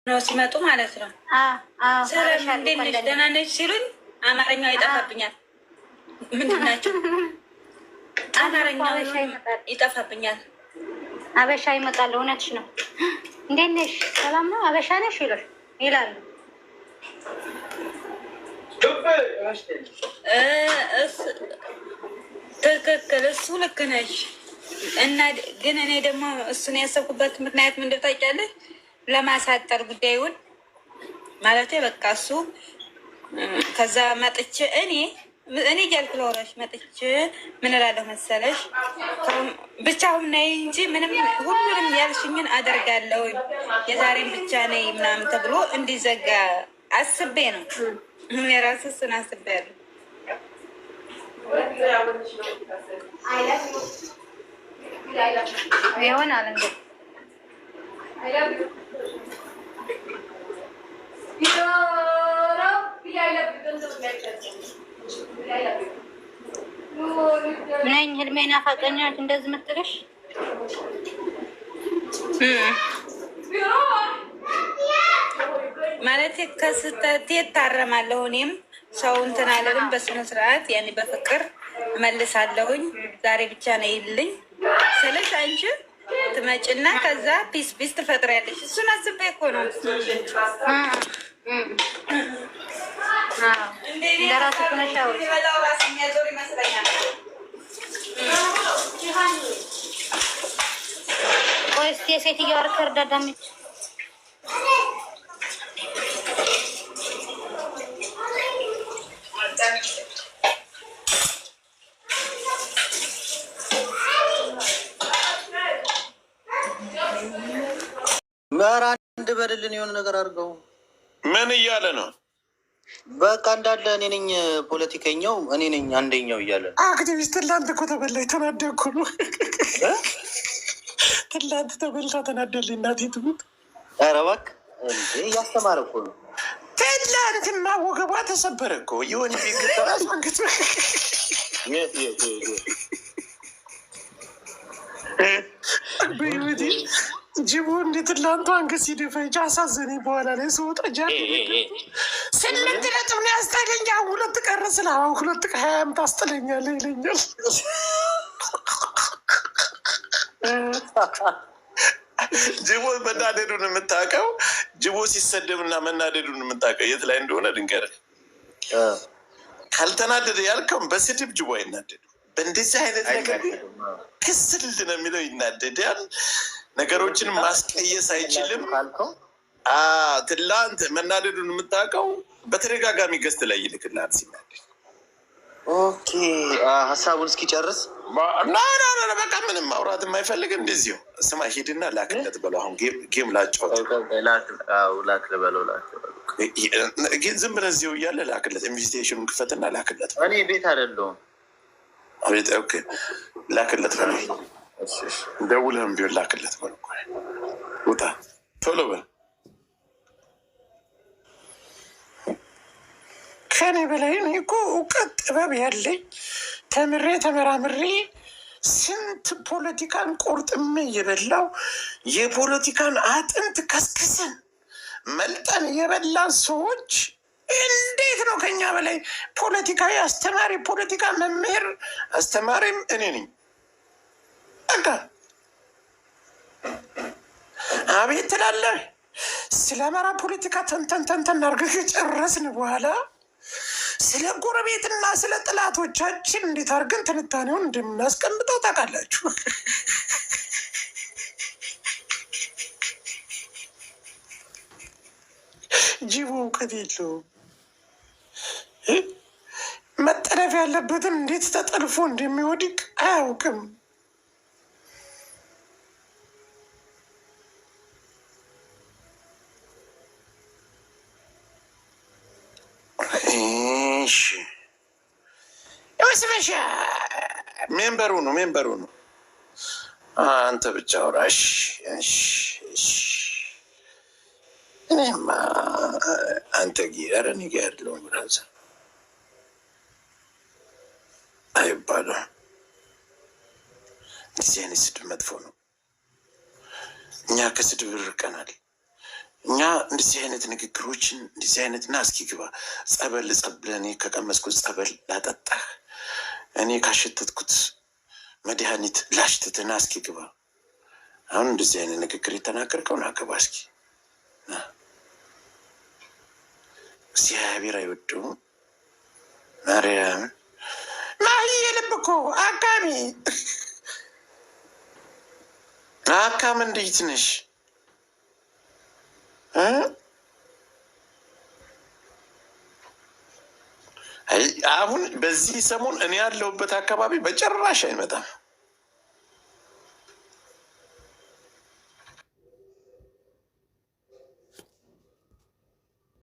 ነው ሲመጡ ማለት ነው። ሰላም እንዴት ነሽ ደህና ነሽ ሲሉኝ አማርኛው ይጠፋብኛል። ምንድን ናቸው? አማርኛው ይጠፋብኛል። አበሻ ይመጣል። እውነትሽ ነው። እንዴት ነሽ ሰላም ነው አበሻ ነሽ ይላሉ። ትክክል፣ እሱ ልክ ነሽ። እና ግን እኔ ደግሞ እሱን ያሰብኩበት ምክንያት ምንድን ታውቂያለሽ? ለማሳጠር ጉዳዩን ማለት በቃ እሱ ከዛ መጥቼ እኔ እያልኩ ለወራሽ መጥቼ ምን እላለሁ መሰለሽ፣ ብቻውን ነይ እንጂ ምንም ሁሉንም ያልሽኝን አደርጋለሁ፣ የዛሬን ብቻ ነይ ምናምን ተብሎ እንዲዘጋ አስቤ ነው። የራሱ እሱን አስቤ ያለሁ። ይሆናል እንግዲህ። ነኝ ህልሜን አፋቀኛች እንደዚህ የምትልሽ ማለት ከስህተቴ እታረማለሁ። እኔም ሰው እንትን አልልም። በስነ ስርዓት ያኔ በፍቅር እመልሳለሁኝ። ዛሬ ብቻ ነው ይልኝ ስልሽ አንቺ ትመጭና ከዛ peace peace ትፈጥሪያለሽ። እሱን አስቤ እኮ ነው። እንደራሱ ራስ የሚያዞር ይመስለኛል። ቆይ እስኪ የሴትዮዋ record አዳምጪ። ኧረ አንድ በልልን የሆነ ነገር አድርገው። ምን እያለ ነው? በቃ እንዳለ እኔ ነኝ ፖለቲከኛው፣ እኔ ነኝ አንደኛው እያለ ነው። አክቲቪስት ትላንት እኮ ተበላ ተናደኩ ነው። ትላንት ተበልታ ተናደል። እናቴ ትሙት። ኧረ እባክህ እያስተማረ እኮ ነው። ትላንትና ወገቧ ተሰበረ እኮ የሆነ ቢግራስ በህይወቴ ጅቦ እንደ ትላንቱ አንገት ሲደፋ አሳዘነኝ። በኋላ ላይ ስወጣ 8 ነጥብ ነው ያስጠለኝ። አሁን ሁለት ቀረ ስለ አሁን ሁለት 20 ታስጥለኛለህ ይለኛል። ጅቦ መናደዱን የምታውቀው ጅቦ ሲሰደብና መናደዱን የምታውቀው የት ላይ እንደሆነ ድንገርህ። ካልተናደደ ያልከውም በስድብ ጅቦ አይናደድም። በእንደዚህ አይነት ነገር ክስል ነው የሚለው ይናደዳል። ነገሮችን ማስቀየስ አይችልም። ትላንት መናደዱን የምታውቀው በተደጋጋሚ guest ላይ ይልክልሃል ሲናደድ። Okay ሀሳቡን እስኪጨርስ No no፣ በቃ ምንም ማውራት የማይፈልግ እንደዚሁ። ስማ ሂድና ላክለት በለው። አሁን game ላጫውት ላክ ልበለው። ግን ዝም ብለህ እዚሁ እያለ ላክለት። Invitation ኑን ክፈትና ላክለት። እኔ ቤት አይደለሁም። Okay ላክለት በለው። ደውለህም ቢሆን ላክለት በለው። ውጣ ቶሎ በል። ከኔ በላይ እኔ እኮ እውቀት ጥበብ ያለኝ ተምሬ ተመራምሬ ስንት ፖለቲካን ቆርጥሜ የበላው የፖለቲካን አጥንት ከስክስን መልጠን የበላን ሰዎች እንዴት ነው ከኛ በላይ ፖለቲካዊ አስተማሪ ፖለቲካ መምህር አስተማሪም እኔ ነኝ። በቃ አቤት ትላለህ። ስለ አማራ ፖለቲካ ተንተን ተንተን አድርገህ ከጨረስን በኋላ ስለ ጎረቤትና ስለ ጠላቶቻችን እንዴት አድርገን ትንታኔውን እንደምናስቀምጠው ታውቃላችሁ። ጅቡ እውቀት የለውም። መጠለፍ ያለበትን እንዴት ተጠልፎ እንደሚወድቅ አያውቅም። እሺ ስመሻ member ኡ ነው member ኡ ነው። አንተ ብቻ አውራ። እሺ እሺ እሺ። እኔማ አንተ ኧረ እኔ ጋ ያለውን brother አይባልም። እንደዚህ አይነት ስድብ መጥፎ ነው። እኛ ከስድብ ርቀናል። እኛ እንደዚህ አይነት ንግግሮችን እንደዚህ አይነት ና እስኪ ግባ ጸበል ጸብል እኔ ከቀመስኩት ጸበል ላጠጣህ፣ እኔ ካሸተትኩት መድኃኒት ላሽትትህ፣ ና እስኪ ግባ። አሁን እንደዚህ አይነት ንግግር የተናገርከው ና ግባ እስኪ ና። እግዚአብሔር አይወደውም። ማርያምን ማሂ የልብ እኮ አካሚ። አካም እንዴት ነሽ? እ? አይ አሁን በዚህ ሰሞን እኔ ያለሁበት አካባቢ በጭራሽ አይመጣም።